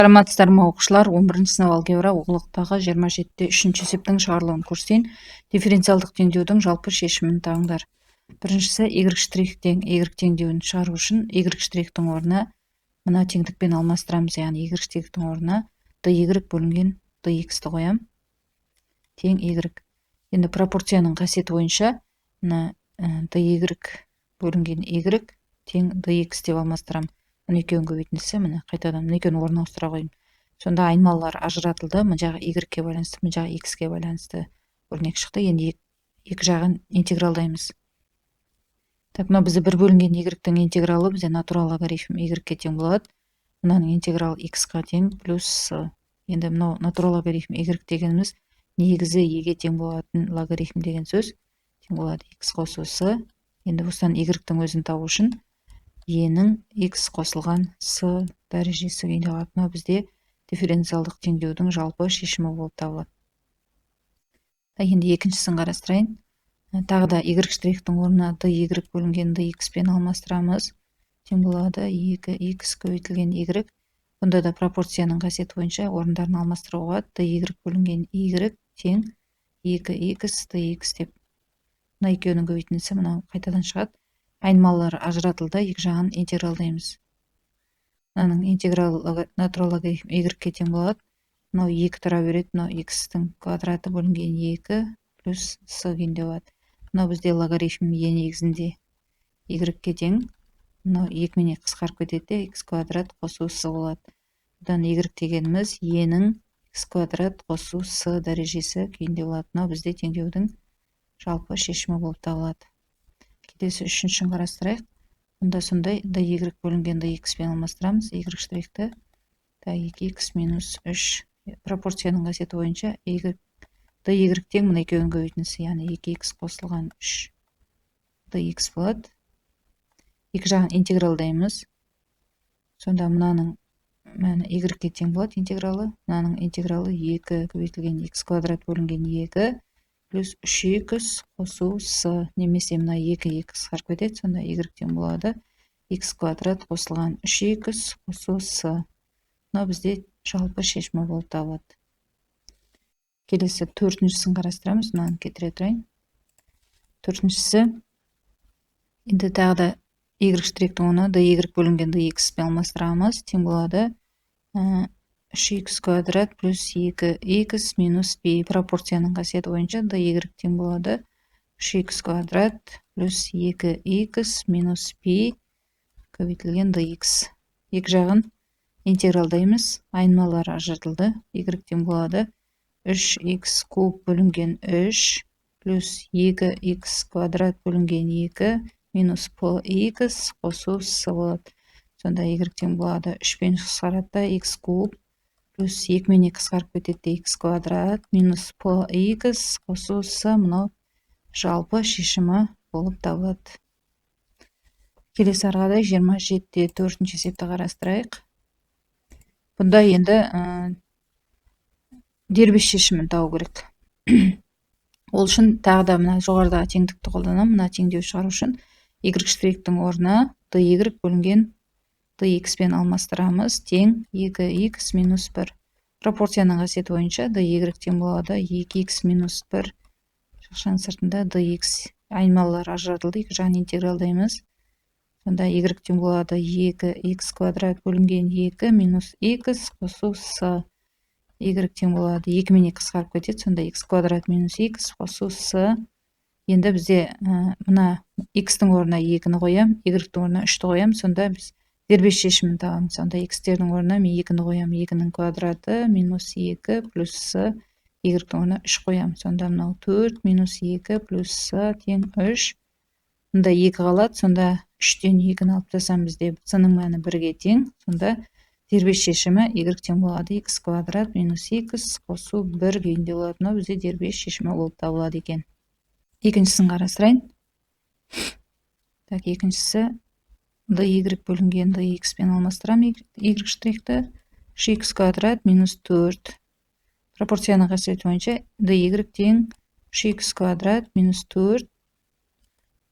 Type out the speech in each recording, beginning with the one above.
Саламатсыздар ма, оқушылар! 11 сынып, алгебра оқулықтағы 27-де үшінші есептің шығарылуын көрсетейін. Дифференциалдық теңдеудің жалпы шешімін табыңдар. Біріншісі, y штрих тең y теңдеуін шығару үшін y штрихтің орнына мына теңдікпен алмастырамыз, яғни y штрихтің орнына dy бөлінген dx-ті қоямын, тең y. Енді пропорцияның қасиеті бойынша мына dy бөлінген y тең dx деп алмастырамын. Мына екеуінің көбейтіндісі, міне, қайтадан мына екеуінің орнын ауыстыра қоямын. Сонда айнымалылар ажыратылды: мына жағы y-ке байланысты, мына жағы x-ке байланысты өрнек шықты. Енді екі жағын интегралдаймыз. Так, мынау бізде бір бөлінген y-тің интегралы бізде натурал логарифм y-ке тең болады. Мынаның интегралы x-қа тең плюс с. Енді мынау натурал логарифм y дегеніміз негізі e-ге тең болатын логарифм деген сөз, тең болады x қосу с. Енді осыдан y-тің өзін табу үшін e-нің x қосылған с дәрежесі күйінде қалады. Мынау бізде дифференциалдық теңдеудің жалпы шешімі болып табылады. Енді екіншісін қарастырайын. Тағы да y штрихтің орнына dy бөлінген dx пен алмастырамыз, тең болады 2x көбейтілген y. Бұнда да пропорцияның қасиеті бойынша орындарын алмастыруға болады: dy бөлінген y тең 2x dx деп. Мына екеуінің көбейтіндісі мынау қайтадан шығады. Айнымалылар ажыратылды, екі жағын интегралдаймыз. Мынаның интегралы натурал логарифм y-ке тең болады. Мынау екі тұра береді, мынау x-тің квадраты бөлінген екі плюс с күйінде болады. Мынау бізде логарифм е негізінде y-ке тең. Мынау екі мен екі қысқарып кетеді де, x квадрат қосу с болады. Бұдан y дегеніміз е-нің x квадрат қосу с дәрежесі күйінде болады. Мынау бізде теңдеудің жалпы шешімі болып табылады. Келесі үшіншісін қарастырайық. Бұнда сондай dy бөлінген dx пен алмастырамыз y штрихті. Так, 2x минус 3. Пропорцияның қасиеті бойынша y dy тең мына екеуінің көбейтіндісі, яғни 2x қосылған 3 dx болады. Екі жағын интегралдаймыз. Сонда мынаның мәні y-ке тең болады интегралы. Мынаның интегралы 2 көбейтілген x квадрат бөлінген 2 плюс 3x қосу с, немесе мына 2 2 қысқарып кетеді, сонда y тең болады x квадрат қосылған 3x қосу с. Мынау бізде жалпы шешімі болып табылады. Келесі төртіншісін қарастырамыз. Мынаны кетіре тұрайын. Төртіншісі, енді тағы да y штрихтің орнына dy бөлінген dx пен алмастырамыз, тең болады 3x квадрат плюс 2x минус p. Пропорцияның қасиеті бойынша dy тең болады 3x квадрат плюс 2x минус p көбейтілген dx. Екі жағын интегралдаймыз. Айнымалылар ажыратылды. Y тең болады 3x куб бөлінген 3 плюс 2x квадрат бөлінген 2 минус px қосу с болады. Сонда y тең болады 3 пен қысқарады да, x куб плюс 2 мен 2 қысқарып кетеді де, x квадрат минус px қосу с. Мынау жалпы шешімі болып табылады. Келесі, ары қарай 27-де төртінші есепті қарастырайық. Бұнда енді дербес шешімін табу керек. Ол үшін тағы да мына жоғарыдағы теңдікті қолданамын. Мына теңдеу шығару үшін y штрихтің орнына dy бөлінген dx пен алмастырамыз, тең 2x минус 1. Пропорцияның қасиеті бойынша dy тең болады 2x минус 1 жақшаның сыртында dx. Айнымалылар ажыратылды, екі жағын интегралдаймыз. Сонда y тең болады 2x квадрат бөлінген 2 минус x қосу с. Y тең болады 2 мен 2 қысқарып кетеді, сонда x квадрат минус x қосу с. Енді бізде мына x-тің орнына 2-ні қоямын, y-тің орнына 3-ті қоямын, сонда біз дербес шешімін табамыз. Сонда x-тердің орнына мен 2-ні қоямын: 2-нің квадраты минус 2 плюс с. Y-тің орнына 3 қоямын, сонда мынау 4 минус 2 плюс с тең 3. Мында 2 қалады, сонда 3-тен 2-ні алып тастасам, бізде с-ның мәні 1-ге тең. Сонда дербес шешімі y тең болады x квадрат минус x қосу 1 күйінде болады. Мынау бізде дербес шешімі болып табылады екен. Екіншісін қарастырайын. Так, екіншісі, dy бөлінген dx пен алмастырамын y штрихті: 3x квадрат минус 4. Пропорцияның қасиеті бойынша dy тең 3x квадрат минус 4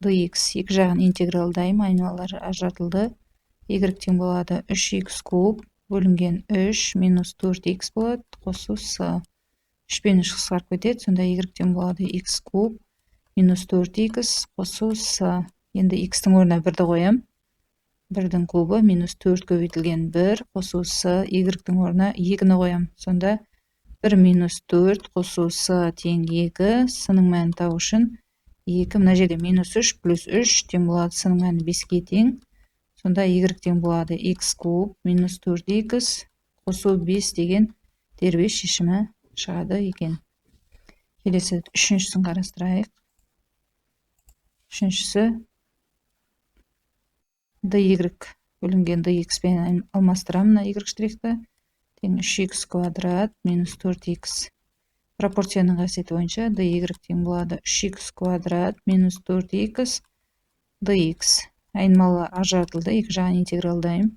dx. Екі жағын интегралдаймын. Айнымалылар ажыратылды. Y тең болады 3x куб. Бөлінген 3 минус 4х болады, қосу с. 3 пен 3 қысқарып кетеді, сонда y тең болады x куб минус 4х қосу с. Енді x-тің орнына 1-ді қоям. 1-дің кубы минус 4 көбейтілген 1 қосу с, y-тің орнына 2-ні қоям. Сонда 1 минус 4 қосу с тең 2, с-ның мәнін табу үшін 2, мына жерде минус 3 плюс 3 тең болады, с-ның мәні 5-ке тең. Сонда y тең болады x куб минус 4x қосу 5 деген дербес шешімі шығады екен. Келесі үшіншісін қарастырайық. Үшіншісі dy бөлінген dx пен алмастырамын мына y штрихті. Тең 3x квадрат минус 4x. Пропорцияның қасиеті бойынша dy тең болады 3x квадрат минус 4x dx. Айнымалы ажыратылды, екі жағын интегралдаймын.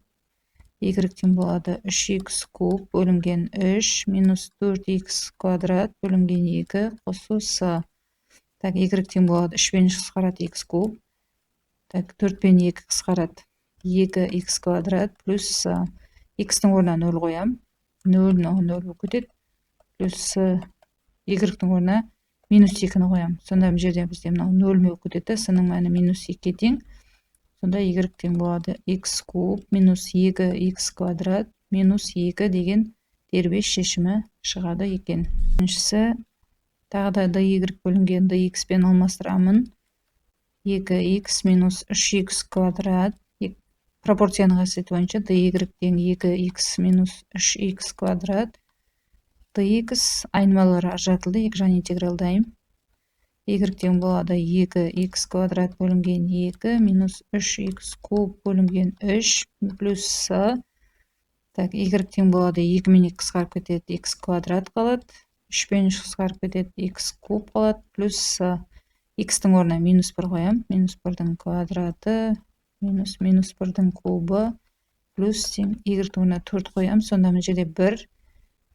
Y тең болады 3x куб бөлінген 3 минус 4x квадрат бөлінген 2 қосу с. Так, y тең болады 3 пен 3 қысқарады, x куб. Так, 4 пен 2 қысқарады, 2x квадрат плюс с. X-тің орнына 0 қоямын. 0 мынау 0 болып кетеді. Плюс с, y-тің орнына минус 2-ні қоямын. Сонда бұл жерде бізде мынау 0 болып кетеді, с-ның мәні минус 2-ге тең. Сонда y тең болады x куб минус 2x квадрат минус 2 деген дербес шешімі шығады екен. Біріншісі тағы да dy бөлінген dx пен алмастырамын. 2x минус 3x квадрат. Пропорцияның қасиеті бойынша dy тең 2x минус 3x квадрат dx. Айнымалылар ажыратылды, екі жағын интегралдаймын. Y тең болады 2x квадрат бөлінген 2 минус 3x куб бөлінген 3 плюс с. Так, y тең болады 2 мен 2 қысқарып кетеді, x квадрат қалады. 3 пен 3 қысқарып кетеді, x куб қалады, плюс с. X-тің орнына минус 1 қоямын. Минус 1-дің квадраты минус минус 1-дің кубы плюс тең y-тің орнына 4 қоямын. Сонда мына жерде 1,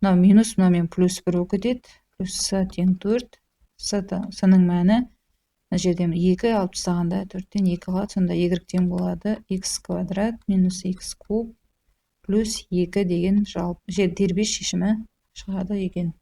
мынау минус, мынаумен плюс 1 болып кетеді, плюс с тең 4. С-ның мәні мына жерде 2 алып тастағанда 4-тен 2 қалады. Сонда y тең болады x квадрат минус x куб плюс 2 деген жалпы дербес шешімі шығады екен.